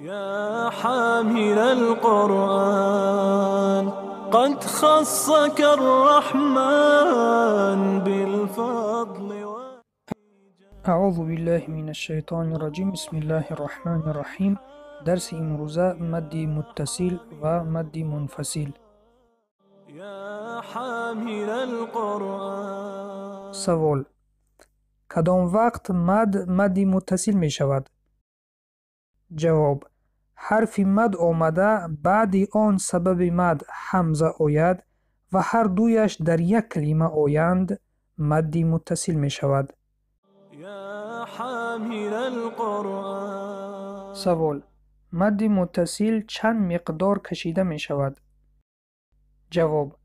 يا حامل القرآن قد خصك الرحمن بالفضل. أعوذ بالله من الشیطان الرجیم. بسم الله الرحمن الرحیم. درس امروزه مد متصل و مد منفصل. يا حامل القرآن. سوال: کدام وقت مد مد متصل می شود؟ جواب: حرف مد آمده بعد آن سبب مد همزه آید و هر دویش در یک کلمه آیند مد متصل می شود. يا حامل القرآن. سوال: مد متصل چند مقدار کشیده می شود؟ جواب: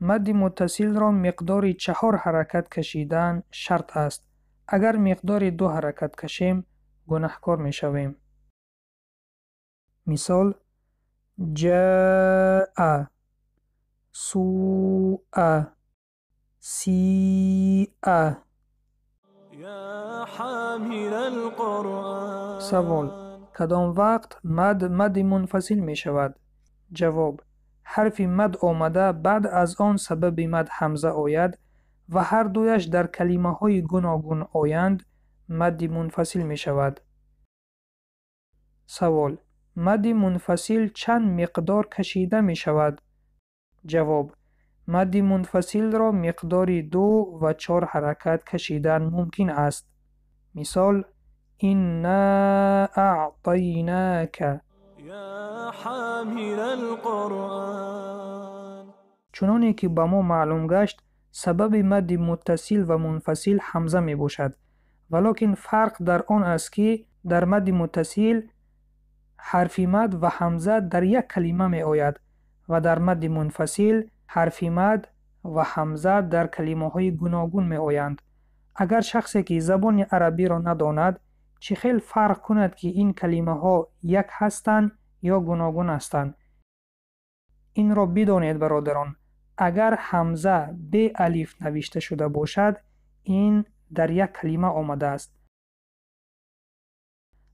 مد متصل را مقدار 4 حرکت کشیدن شرط است. اگر مقدار 2 حرکت کشیم گناهکار می شویم. مثال: جاء، سوء، سیء. يا حامل القرآن. سوال: کدام وقت مد مد منفصل می شود؟ جواب: حرف مد آمده بعد از آن سبب مد همزه آید و هر دویش در کلمه های گوناگون آیند مد منفصل می شود. سوال: مد منفصل چند مقدار کشیده می شود؟ جواب: مد منفصل را مقدار 2 و 4 حرکت کشیدن ممکن است. مثال: إنا أعطیناک. یا حامل القرآن. چنانه که به ما معلوم گشت سبب مد متصل و منفصل همزه می باشد، ولیکن فرق در آن است که در مد متصل حرف مد و همزه در یک کلمه می آید و در مد منفصل حرف مد و همزه در کلمه های گوناگون می آیند. اگر شخصی که زبان عربی را نداند چه خیل فرق کند که این کلمه ها یک هستند یا گوناگون هستند؟ این را بدانید برادران، اگر همزه به الف نوشته شده باشد این در یک کلمه آمده است.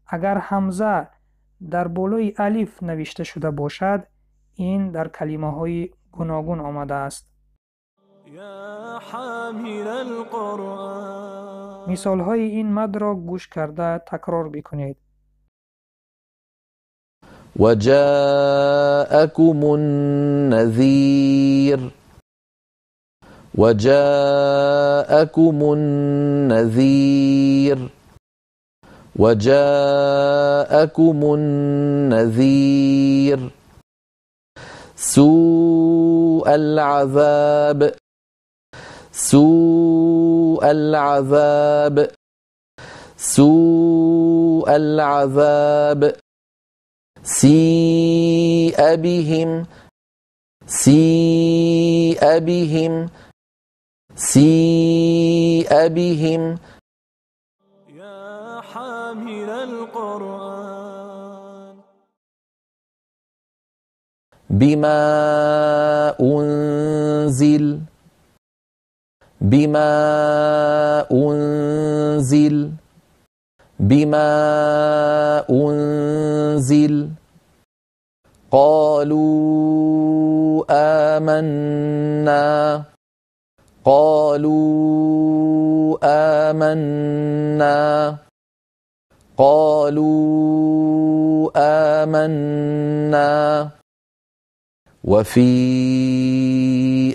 اگر همزه در بالای الف نوشته شده باشد این در کلمه های گوناگون آمده است. یا حامل القرآن. مثال های این مد را گوش کرده تکرار بکنید. وجاءكم النذير، وجاءكم النذير، وجاءكم النذير. سوء العذاب، سوء العذاب، سوء العذاب. سيء بهم، سيء بهم، سيء بهم. يا حامل القرآن. بما أنزل، بما أنزل، بما أنزل. قالوا آمنا، قالوا آمنا، قالوا آمنا. وفي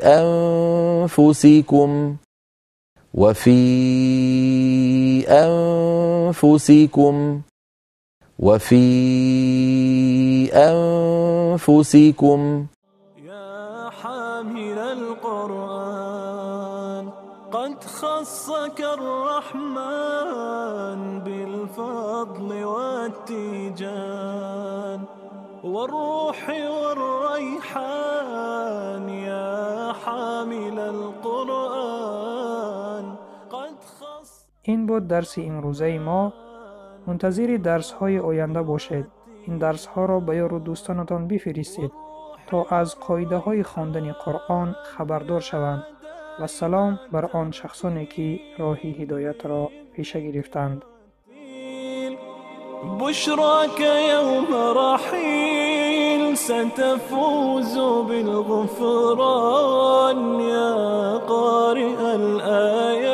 أنفسكم، وفي أنفسكم، وفي أنفسكم. يا حامل القرآن قد خصك الرحمن بالفضل والتيجان والروح والريحان. يا حامل القرآن قد خص. این بود درس امروزه ما. منتظر درس های آینده باشید. این درس ها را به یار و دوستانتان بفرستید تا از قاعده های خواندن قرآن خبردار شوند. و سلام بر آن شخصانی که راه هدایت را پیشه گرفتند. بشراك يوم رحيل ستفوز بالغفران يا قارئ الآيات.